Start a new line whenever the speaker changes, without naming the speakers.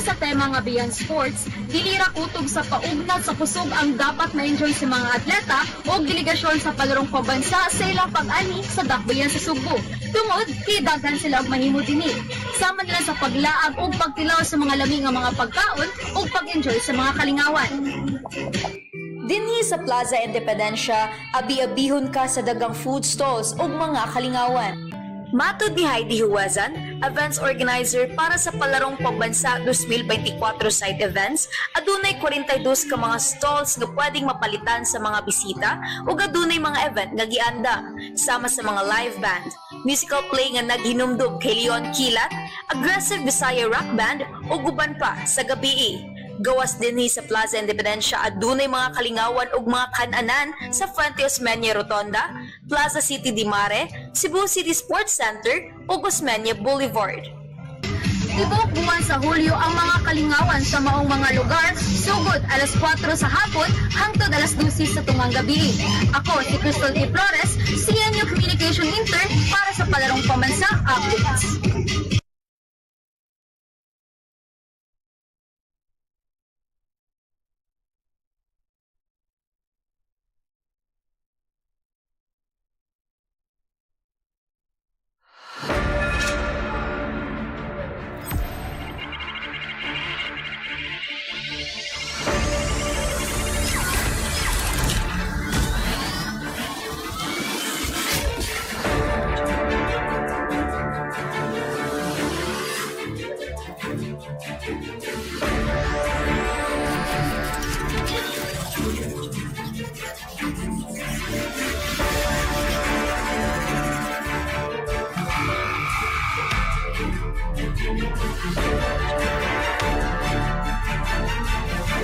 sa tema nga Beyond Sports, dili ra kutob sa paugnat sa kusog ang dapat ma-enjoy sa mga atleta o delegasyon sa Palarong Pambansa sa ilang pag-anhi sa dakbayan sa Sugbo. Tungod kay daghan sila og mahimo dinhi. Sama nila sa paglaag ug pagtilaw sa mga lami nga mga pagkaon ug pag-enjoy sa mga kalingawan.
Dinhi sa Plaza Independencia, abi-abihon ka sa daghang food stalls ug mga kalingawan. Matod ni Heidi Huwazan, events organizer para sa Palarong Pambansa 2024 side events, adunay 42 ka mga stalls nga pwedeng mapalitan sa mga bisita ug adunay mga event nga giandam, sama sa mga live band, musical play nga naghinumdum kay Leon Kilat, Aggressive Bisaya Rock Band ug uban pa sa gabii. Gawas dinhi sa Plaza Independencia, adunay mga kalingawan ug mga kananan sa Fuente Osmeña Rotonda, Plaza City di Mare, Cebu City Sports Center ug Osmeña Boulevard.
Tibuok buwan sa Hulyo ang mga kalingawan sa maong mga lugar sugod alas 4 sa hapon hangtod alas 12 sa tungang gabi. Ako si Crystal A. Flores, CNU Communication Intern para sa Palarong Pambansa Updates.